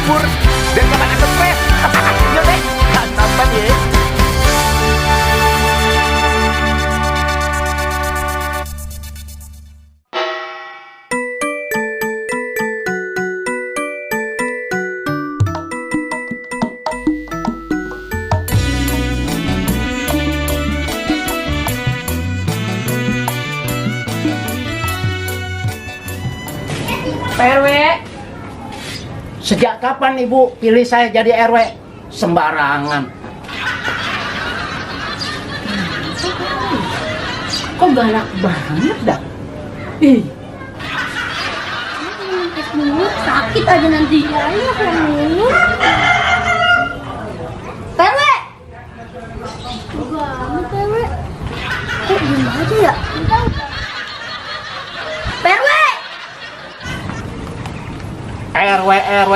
libur biar gak banyak stres. Yuk deh, nonton ya. Pak RW, Sejak kapan Ibu pilih saya jadi RW? Sembarangan. kok galak banget dah? Ih, Sakit aja nanti. Ayo kamu. PW. Banget PW. Kok diem aja ya? PW. RW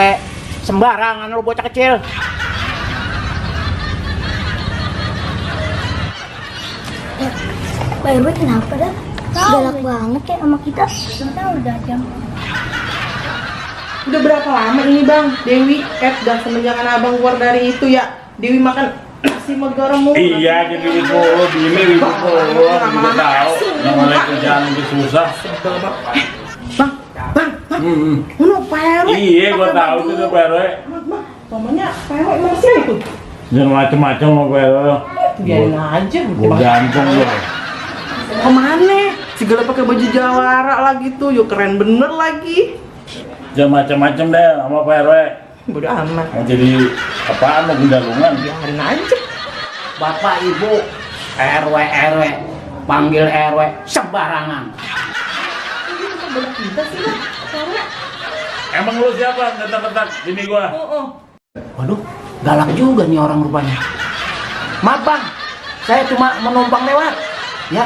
sembarangan lu bocah kecil. Pak RW kenapa dah? Galak banget kayak sama kita. Tahu udah jam. udah berapa lama ini bang? Dewi, dah semenjak abang keluar dari itu ya. Dewi makan nasi megara mulu. Iya, jadi ibu bini ibu juga tahu namanya kerjaan lebih susah. Bang, mana Pak RW? Iya, gua tahu itu tuh Pak RW. Mamanya Pak RW emang sih itu? Jangan macam-macam sama Pak RW. Biarin aja. Gua gantung lu. Kemana? Segala pakai baju jawara lagi tuh, yuk keren bener lagi. Jangan macam-macam deh sama Pak RW. Bodo amat. Mau jadi apaan mau gundalungan? Biarin aja. Bapak Ibu RW panggil RW sembarangan. Kita sih lah, Emang lu siapa? Ketak-ketak bini gua. Waduh, galak juga nih orang rupanya. Maaf Bang, saya cuma menumpang lewat. Ya,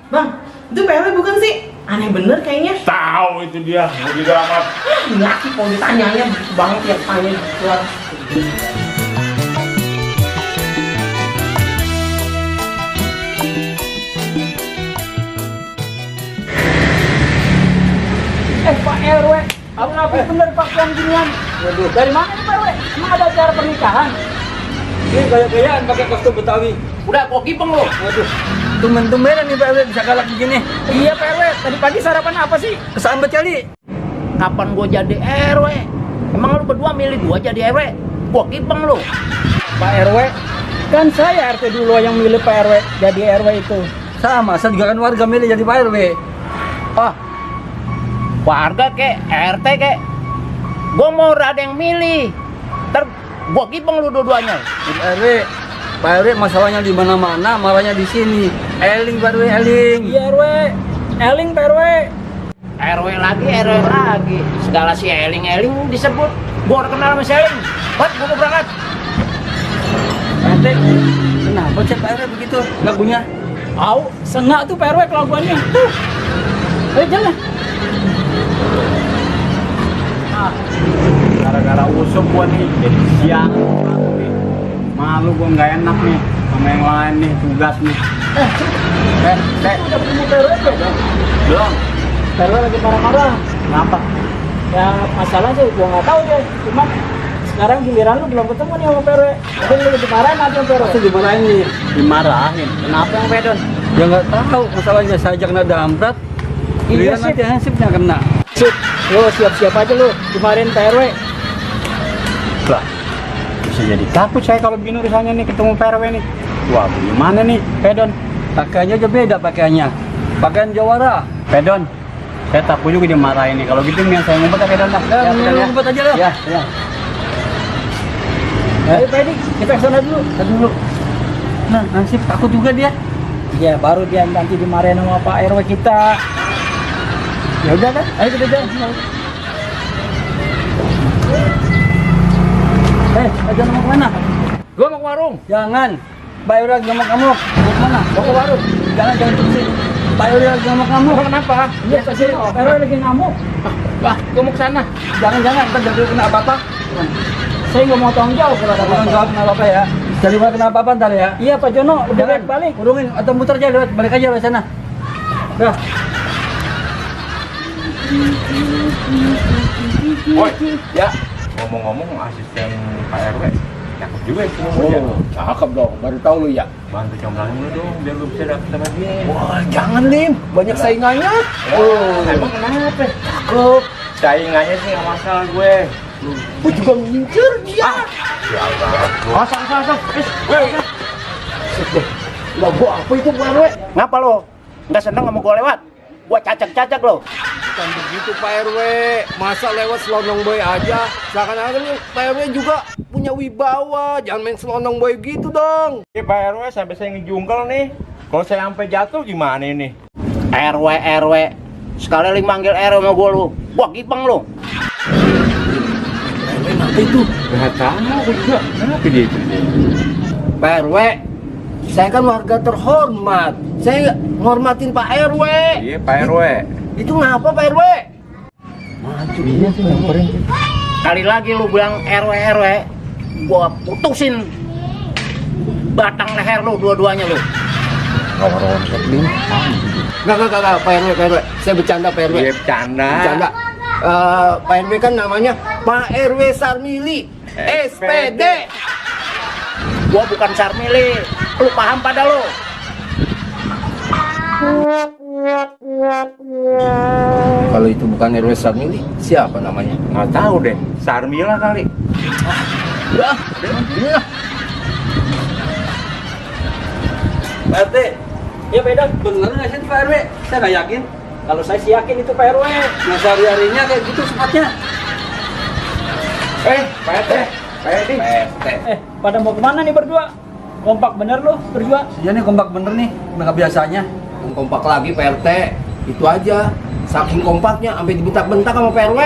Bang, itu PW bukan sih? Aneh bener kayaknya. Tahu itu dia, mau gitu amat. Laki kalau ditanyanya banget ya tanya keluar. Pak RW, aku ngapain bener pakaian ginian? Waduh, dari mana nih Pak RW? Emang ada acara pernikahan? Ini gaya-gayaan pakai kostum Betawi. udah gua kipeng lu. Waduh, tumben-tumbenan nih Pak RW bisa galak begini. Iya Pak RW, tadi pagi sarapan apa sih? Kesambet kali. Kapan gua jadi RW? Emang lu berdua milih gua jadi RW? Gua kipeng lu. Pak RW, kan saya RT dulu yang milih Pak RW jadi RW itu. Sama, saya juga kan warga milih jadi Pak RW. Oh, warga kek, RT kek. Gua mau ada yang milih. Ntar gua kipeng lu dua-duanya. Jadi RW, Pak RW masalahnya di mana-mana, marahnya di sini. Eling Pak RW, eling. Iya RW, eling Pak RW. RW lagi. Segala si eling disebut. Gua udah kenal sama si eling. Buat gua mau berangkat. RT, kenapa sih Pak RW begitu lagunya? Au, sengak tuh Pak RW kelakuannya. Ayo jalan. Gara-gara usuk gua nih jadi siang malu gua nggak enak nih sama yang lain nih tugas nih. Udah punya Pak RW belum? Belum. Pak RW lagi marah-marah. Kenapa? Ya masalah sih gua nggak tahu deh. Cuman sekarang giliran lu belum ketemu nih sama Pak RW. Mungkin lu dimarahin aja sama Pak RW. Pasti dimarahin nih. Dimarahin. Kenapa yang Pedon? Ya nggak tahu masalahnya saya ajak nada damprat. Giliran nanti hansipnya kena. Sip, lu siap-siap aja lu dimarahin Pak RW. Lah, bisa jadi takut saya kalau begini urusannya nih ketemu PRW nih. Wah, gimana nih, Pedon? Pakaiannya aja beda pakaiannya. Pakaian jawara. Pedon, saya takut juga dimarahin nih. Kalau gitu yang saya ngumpet ya Pedon dah. Ya, Pedon, lu ngumpet aja lah. Ya. Ayo Pak Edi, kita ke sana dulu. Kita dulu. Nah, Hansip takut juga dia. Ya, baru dia nanti dimarahin sama Pak RW kita. Ya udah kan, ayo kita jalan. Jangan mau kemana? Gua mau ke warung. Jangan. Pak RW lagi sama kamu. Mau kemana? Mau ke warung. Jangan terus. Pak RW lagi sama kamu. Kenapa? Iya, pasti Pak RW lagi ngamuk. Wah, gua mau ke sana. Jangan, ntar jadi kena apa-apa. Saya nggak mau tanggung jawab kalau ada Tanggung jawab kena apa-apa ya. Jadi mau kena apa-apa ntar ya. Iya Pak Jono, udah balik. Urungin atau muter aja lewat balik aja lewat sana. Dah. Woi, ya. Ngomong-ngomong asisten Pak RW. Cakep juga itu mobilnya. Cakep dong, baru tahu lu ya. Bantu comblangin lu dong, biar lu bisa dapet sama dia. Wah, jangan Lim, banyak saingannya. Emang kenapa? Cakep. Saingannya sih nggak masalah gue. Gue juga ngincer dia. Ya Allah. Asal. Lah gua apa itu Pak RW? Ngapa lo? Nggak seneng sama gua lewat? Gua cacak-cacak lo. Bukan begitu Pak RW, masa lewat selonong boy aja? Seakan-akan Pak RW juga punya wibawa, jangan main selonong boy gitu dong. Ini Pak RW sampai saya ngejungkel nih. Kalau saya sampai jatuh gimana ini? RW, sekali manggil RW sama gua lu. Gua gipeng lu. Apa itu? Gak tahu juga. Kenapa dia itu? Pak RW, saya kan warga terhormat. Saya ngormatin Pak RW. Iya Pak RW. Itu ngapa Pak RW? Maju iya sih nyamperin. Kali lagi lu bilang RW, gua putusin batang leher lu dua-duanya lu. Enggak, Pak RW. Saya bercanda Pak RW. Iya bercanda. Bercanda. Pak RW kan namanya Pak RW Sarmili SPD. Gua bukan Sarmili. Lu paham pada lu? Kalau itu bukan RW Sarmili, siapa namanya? Nggak tahu deh. Sarmila kali. Pak RT, ya beda, bener nggak sih Pak RW? Saya nggak yakin. Kalau saya sih yakin itu Pak RW. Nah sehari-harinya kayak gitu sifatnya. Pak RT. Pak RT. Pada mau kemana nih berdua? Kompak bener loh berdua. Iya nih kompak bener nih, nggak biasanya. Kompak lagi Pak RT. Itu aja. Saking kompaknya sampai dibentak-bentak sama Pak RW.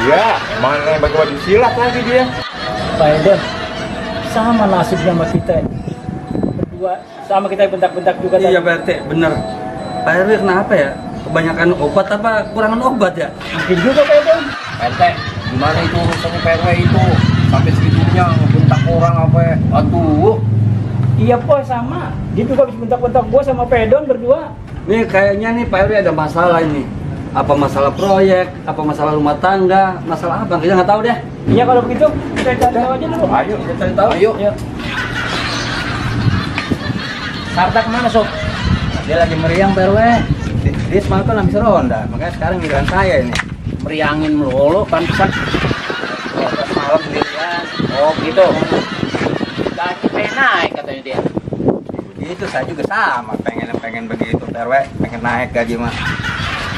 Iya, mana yang pakai baju silat lagi dia. Pak Eden, sama nasibnya sama kita. Berdua sama kita bentak-bentak juga. Iya Pak RT, bener. Pak RW kenapa ya? Kebanyakan obat apa kurangan obat ya? Mungkin juga Pak Eden. Pak RT, gimana itu urusannya Pak RW itu? Sampai segitunya ngebentak orang apa ya? Aduh. Iya po sama. Dia juga habis bentak-bentak gua sama Pak Eden berdua. Nih kayaknya nih Pak RW ada masalah ini. Apa masalah proyek, apa masalah rumah tangga, masalah apa? Kita nggak tahu deh. Iya kalau begitu kita cari tahu aja dulu. Ayo. Kita cari tahu. Ayo. Sarta kemana sob? Dia lagi meriang Pak RW. Dia semalam kan habis ronda, makanya sekarang giliran saya ini. Meriangin melulu, pantesan. Malam sendirian. Oh gitu. Gaji pengen naik katanya dia. Itu saya juga sama, pengen begitu Pak RW, pengen naik gaji mah.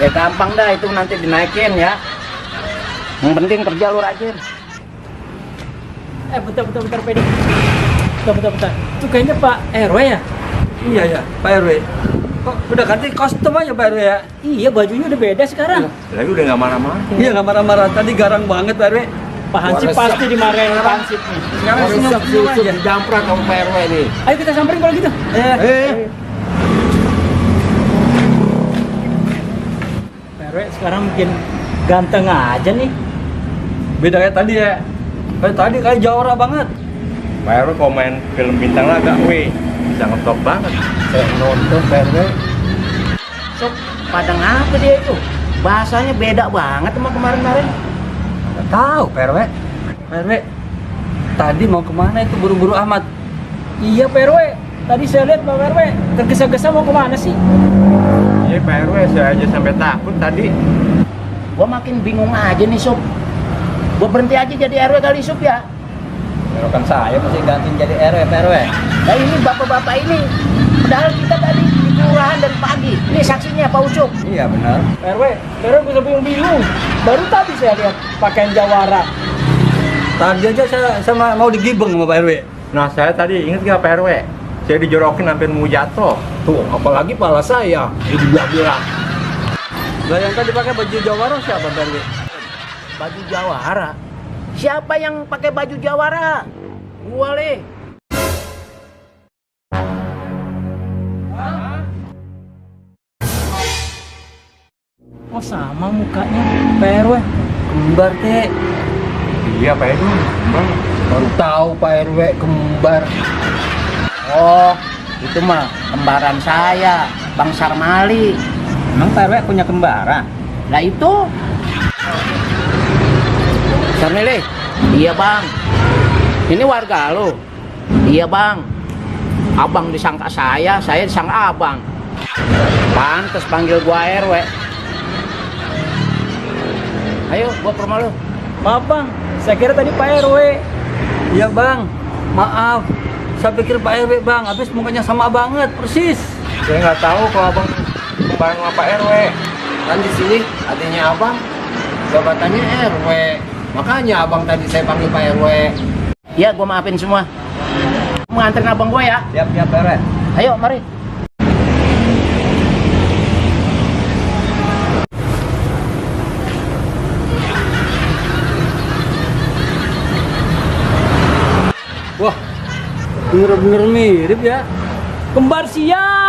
Ya gampang dah itu nanti dinaikin ya. Yang penting kerja lu rajin. Bentar Pak Eden. Bentar. Itu kayaknya Pak RW ya? Iya ya, Pak RW. Kok udah ganti kostum aja Pak RW ya? Iya bajunya udah beda sekarang. Lagi udah nggak marah-marah. Iya nggak marah-marah, tadi garang banget Pak RW. Pak Hansip pasti dimarahin Pak Hansip nih. Sekarang senyum aja. Jamprat sama Pak RW nih. Ayo kita samperin kalau gitu. Pak RW sekarang mungkin ganteng aja nih. Beda kayak tadi ya. Kayak tadi kayak jawara banget. Pak RW kalau main film bintang laga, bisa ngetop banget. Saya nonton Pak RW. Sob, pada ngapa dia itu? Bahasanya beda banget sama kemarin-kemarin. Nggak tahu Pak RW. Pak RW. Tadi mau kemana itu buru-buru amat? Iya Pak RW. Tadi saya lihat Pak RW tergesa-gesa mau kemana sih? Iya Pak RW, saya aja sampai takut tadi. Gua makin bingung aja nih Sob. Gua berhenti aja jadi RW kali Sob ya. Kan saya mesti gantiin jadi RW Pak RW. Nah ini bapak-bapak ini. Padahal kita tadi di kelurahan dari pagi. Ini saksinya Pak Ucup. Iya benar. Pak RW gue bingung. Baru tadi saya lihat pakaian jawara. Tadi aja saya mau digibeng sama Pak RW. Nah saya tadi inget gak Pak RW? Saya dijorokin hampir mau jatuh. Tuh, apalagi pala saya. Dibelah-belah. Lah yang tadi pakai baju jawara siapa Pak RW? Baju jawara. Siapa yang pakai baju jawara? Gua Le. Oh sama mukanya Pak RW. Kembar teh. Iya Pak RW. Baru tahu Pak RW kembar. Oh, itu mah kembaran saya, Bang Sarmali. Emang Pak RW punya kembaran? Nah itu Sarmili? Iya bang. Ini warga lo? Iya bang. Abang disangka saya disangka abang. Pantes panggil gua RW. Ayo, gua ke rumah lo. Maaf bang, saya kira tadi Pak RW. Iya bang, maaf. Saya pikir Pak RW bang, habis mukanya sama banget, persis. Saya nggak tahu kalau abang bareng sama Pak RW. Kan di sini adanya abang, jabatannya RW. Makanya abang tadi saya panggil Pak RW. Iya, gua maafin semua. Menganterin abang gua ya. Siap Pak RW. Ayo, mari. Wah, bener-bener mirip ya. Kembar siang.